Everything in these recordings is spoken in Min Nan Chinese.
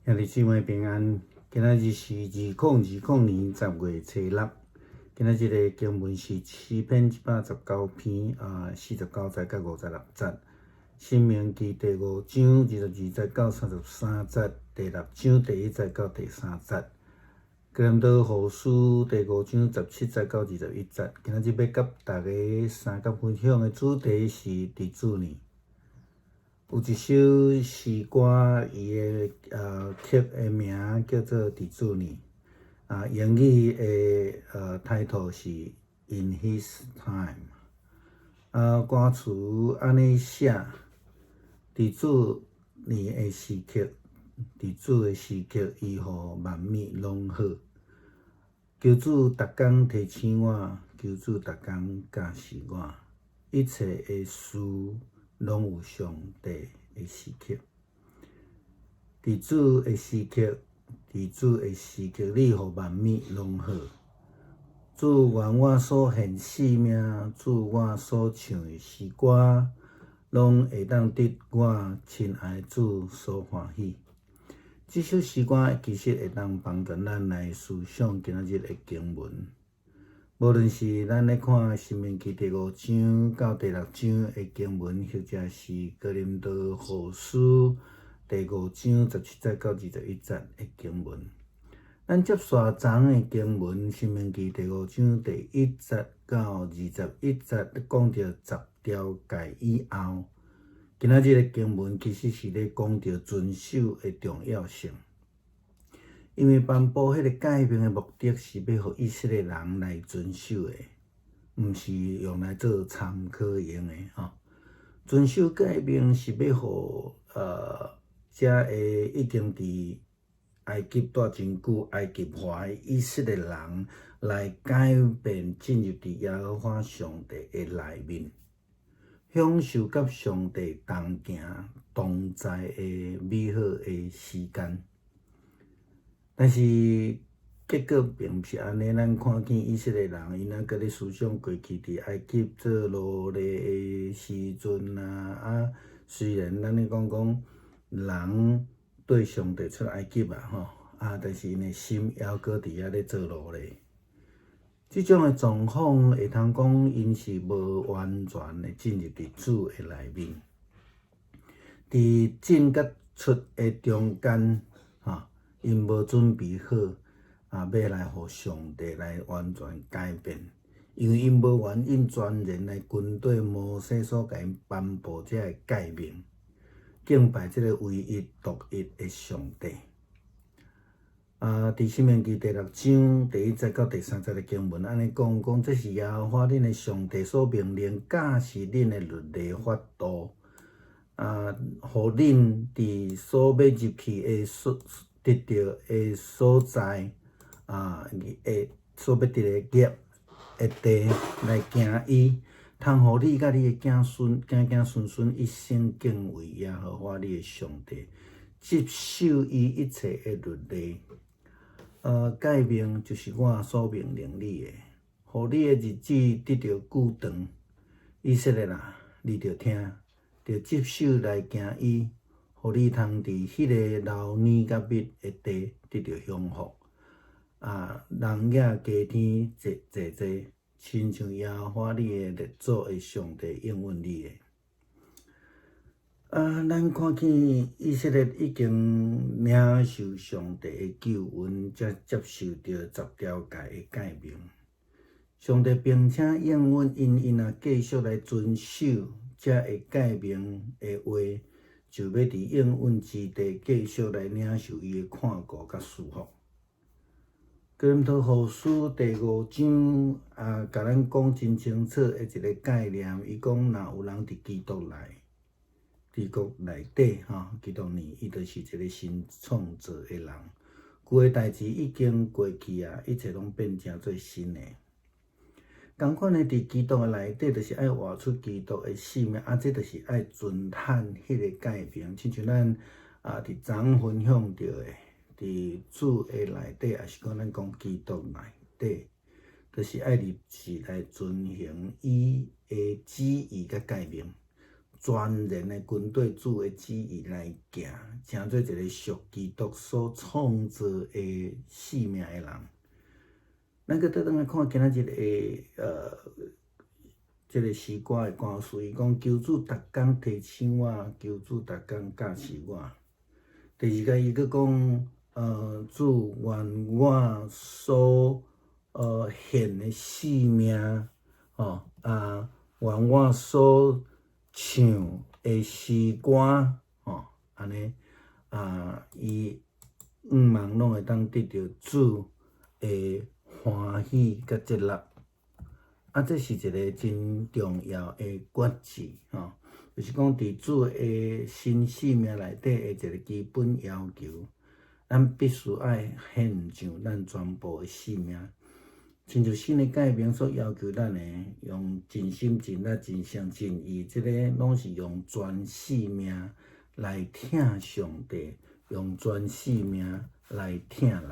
兄弟姊妹平安，今仔日是2020年10月初六。今仔日的經文是詩篇119篇啊，49節到56節。申命記第五章22節到33節，第六章第一節到第三節。哥林多後書第五章17節到21節。今仔日欲佮大家相佮分享的主題是佇主內。有一首詩歌，伊的曲的名叫做《佇主內》，英語的title 是《In His Time》。歌詞按呢寫：佇主內的時刻，佇主的時刻，伊予萬物攏好。求主逐工提醒我，求主逐工教示我，一切的事攏有上帝的時刻。佇主的時刻，佇主的時刻，你予萬物攏好。主願我所獻性命，主我所唱的詩歌，攏會當得我親愛主所歡喜。這首詩歌其實會當幫助咱來思想今仔日的經文。無論是咱咧看《申命記》第五章到第六章的經文，或者是哥林多後書第五章17節到21節的經文，咱接續昨昏的經文，《申命記》第五章第一節到21節，講著十條誡以後，今仔日的經文其實是咧講著遵守的重要性。因為頒布彼个誡命的目的是欲予以色列人來遵守的，毋是用來做參考用的吼。遵守誡命是欲予遮个已經佇埃及蹛真久、埃及化的以色列人來改變，進入佇耶和華上帝的內面，享受佮上帝同行同在的美好的時間。但是結果並毋是按呢，咱看見以色列人，𪜶猶閣咧思想過去佇埃及做奴隸的時陣啊，雖然咱咧講講人綴上帝出埃及啊吼，但是𪜶的心猶閣佇遐咧做奴隸。這種的狀況會通講，𪜶是無完全的進入佇主的內面，佇進佮出的中間，吼，𪜶無準備好，欲來予上帝來完全改變，因為𪜶無願意全然來跟綴摩西所共𪜶頒布這个誡命，敬拜這个唯一獨一的上帝。佇申命記第六章第一節到第三節的經文，按呢講講，這是耶和華恁的上帝所命令教示恁的律例法度，予恁佇所欲入去的所得著的所在，會所欲得的業的地來行伊，通予你佮你的子孫、子子孫孫一生敬畏耶和華你的上帝，執守伊一切的律例。誡命就是我所命令你的，予你的日子得著久長。以色列啊，你著聽，著執守來行伊，予你通佇彼个流奶佮蜜的地得著享福。人影加添濟濟濟，親像耶和華你的列祖的上帝應允你的。咱看見以色列已經領受上帝的救恩，才接受著十條誡的誡命。上帝並且應允𪜶，𪜶若繼續來遵守這个誡命的話，就欲佇應允之地繼續來領受伊的看顧佮賜福。哥林多後書第五章啊，共咱講真清楚的一个概念，伊講若有人佇基督內，基督內底吼，基督內，伊就是一个新創造的人，舊的代誌已經過去啊，一切攏變成做新的。仝款的，佇基督的內底，就是愛活出基督的生命，這就是愛遵行彼个誡命，親像咱佇昨昏分享著的，佇主的內底，抑是講咱講基督內底，就是愛立志來遵行伊的旨意佮誡命。全然的跟綴主的旨意來行，成做一个屬基督所創造的生命的人。咱閣倒轉來看今仔日的這个詩歌的歌詞，伊講求主逐工提醒我，求主逐工教示我。第二个伊閣講，主願我所獻的生命，吼啊，願我所唱的詩歌，吼，按呢啊，伊向望攏會當得著主的歡喜佮接納。啊，這是一个真重要的決志，吼，就是講佇主的新生命內底的一个基本要求，咱必須愛獻上咱全部的生命，親像新的誡命所要求咱的，用盡心盡力、盡性盡意，這个攏是用全生命來疼上帝，用全生命來疼人，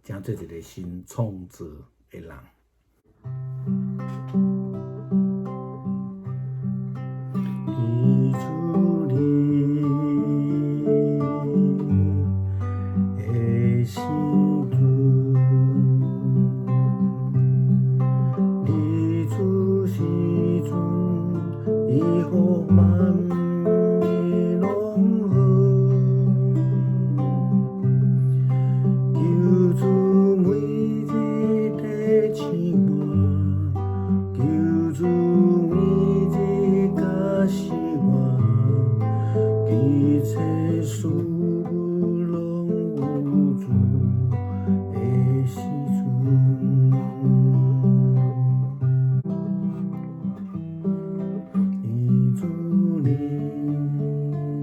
成做一个新創造的人。佇主裡的時陣，佇主時陣，伊予萬物攏好。求主每日提醒我，求主每日教示我，一切事物攏有主的時陣。佇主裡的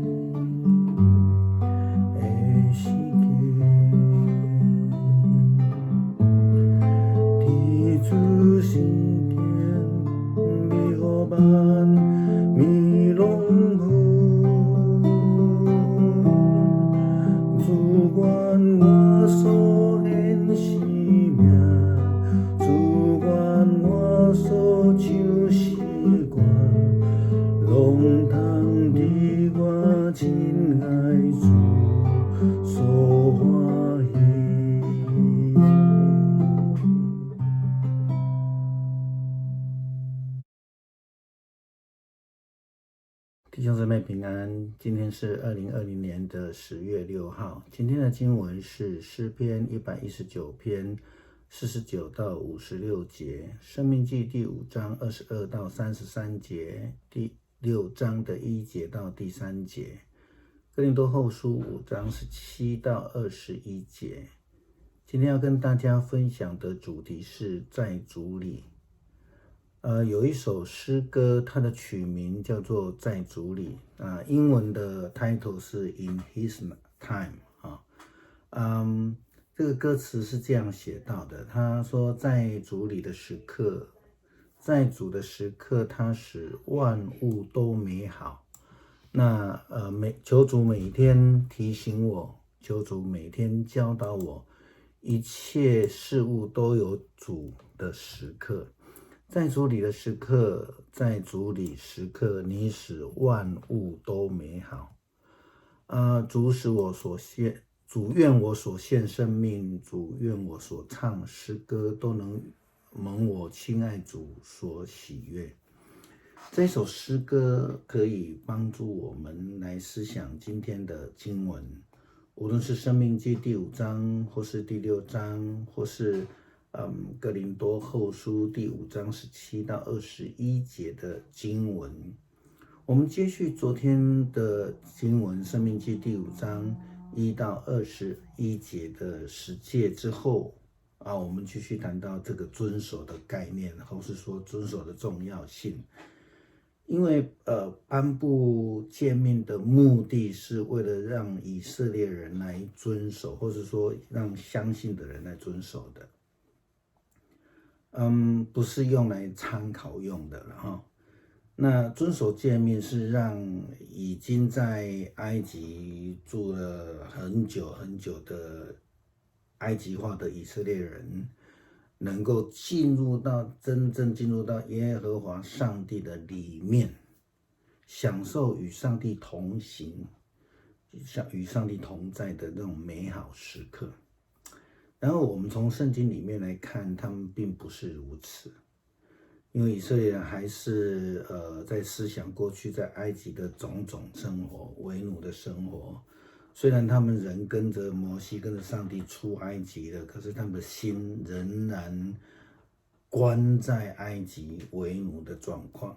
時間，佇主時間，美予萬物攏好。主願我所獻生命，主願我所唱詩歌，攏通佇我親愛主所歡喜。弟兄姊妹平安，今天是2020年的10月6號。今天的經文是詩篇119篇49到56節，申命記第五章22到33節，第六章的1節到第3節，哥林多後書五章17到21節。今天要跟大家分享的主題是在主裡。有一首詩歌，它的曲名叫做《在主裡》啊，英文的 title 是 In His Time 啊。這個歌詞是這樣寫到的，他說：在主裡的時刻，在主的時刻，他使萬物都美好。那求主每天提醒我，求主每天教導我，一切事物都有主的時刻。在主裡的時刻，在主裡時刻，你使萬物都美好。主使我所獻，主願我所獻生命，主願我所唱詩歌，都能蒙我親愛主所喜悅。這首詩歌可以幫助我們來思想今天的經文，無論是申命記第五章，或是第六章，或是哥林多後書第五章17到21節的經文。我們接續昨天的經文，申命記第五章1到21節的十誡之後啊，我們繼續談到這個遵守的概念，或是說遵守的重要性。因為頒布誡命的目的是為了讓以色列人來遵守，或是說讓相信的人來遵守的。不是用來參考用的了哈。那遵守誡命是讓已經在埃及住了很久很久的埃及化的以色列人，能夠進入到真正進入到耶和華上帝的裡面，享受與上帝同行、像與上帝同在的那種美好時刻。然後我們從聖經裡面來看，他們並不是如此，因為以色列人還是在思想過去在埃及的種種生活、為奴的生活。雖然他們人跟着摩西、跟着上帝出埃及了，可是他們的心仍然關在埃及為奴的狀況。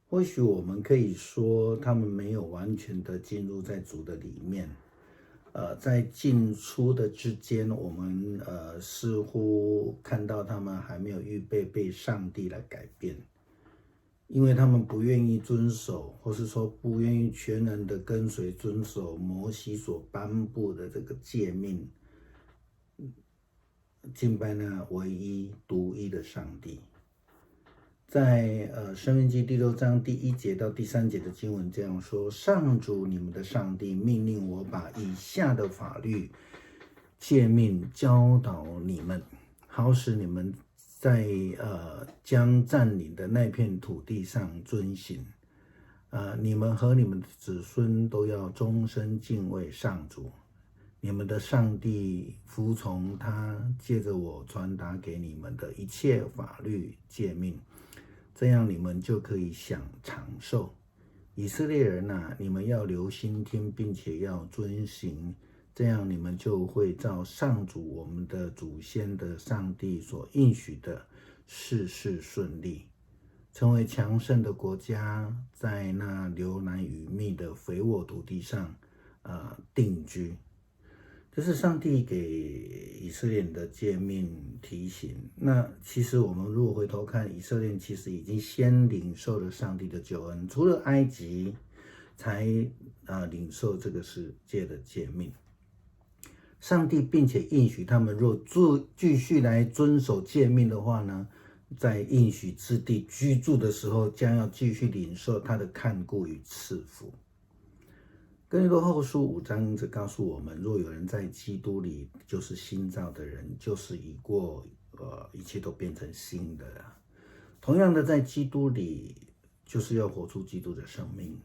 或許我們可以說，他們沒有完全的進入在主的裡面。在進出的之間，我們似乎看到他們還沒有預備被上帝來改變，因為他們不願意遵守，或是說不願意全然的跟隨遵守摩西所頒布的這個誡命，敬拜那唯一獨一的上帝。在《申命記》第六章第一節到第三節的經文這樣說：上主你們的上帝命令我把以下的法律誡命教導你們，好使你們在將佔領的那片土地上遵行。你們和你們的子孫都要終身敬畏上主，你們的上帝，服從他借着我傳達給你們的一切法律誡命。這樣你們就可以享長壽。以色列人啊，你們要留心聽，並且要遵行，這樣你們就會照上主我們的祖先的上帝所應許的，事事順利，成為強盛的國家，在那流奶與蜜的肥沃土地上，定居。這是上帝給以色列人的誡命提醒。那其實我們如果回頭看，以色列其實已經先領受了上帝的救恩，出了埃及才領受這個世界的誡命。上帝並且應許他們，若繼續來遵守誡命的話呢，在應許之地居住的時候，將要繼續領受他的看顧與賜福。哥林多後書五章則告訴我們，若有人在基督裡，就是新造的人，舊事已過，一切都變成新的了。同樣的，在基督裡，就是要活出基督的生命，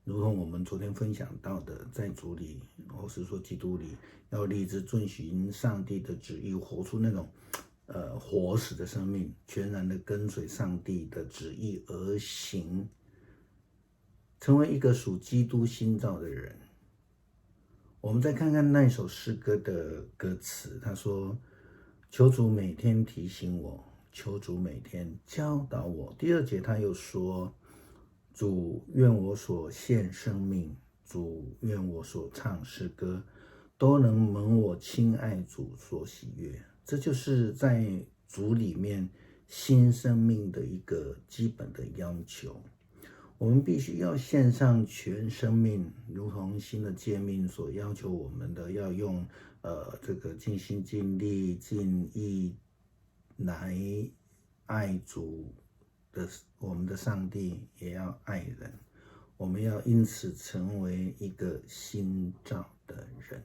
如同我們昨天分享到的，在主裡，或是說基督裡，要立志遵循上帝的旨意，活出那種活死的生命，全然的跟隨上帝的旨意而行。成為一個屬基督新造的人。我們再看看那首詩歌的歌詞，他說：“求主每天提醒我，求主每天教導我。”第二節他又說：“主願我所獻生命，主願我所唱詩歌，都能蒙我親愛主所喜悅。”這就是在主裡面新生命的一個基本的要求。我們必須要獻上全生命，如同新的誡命所要求我們的，要用這個盡心盡力盡意來愛主的我們的上帝，也要愛人。我們要因此成為一個新造的人。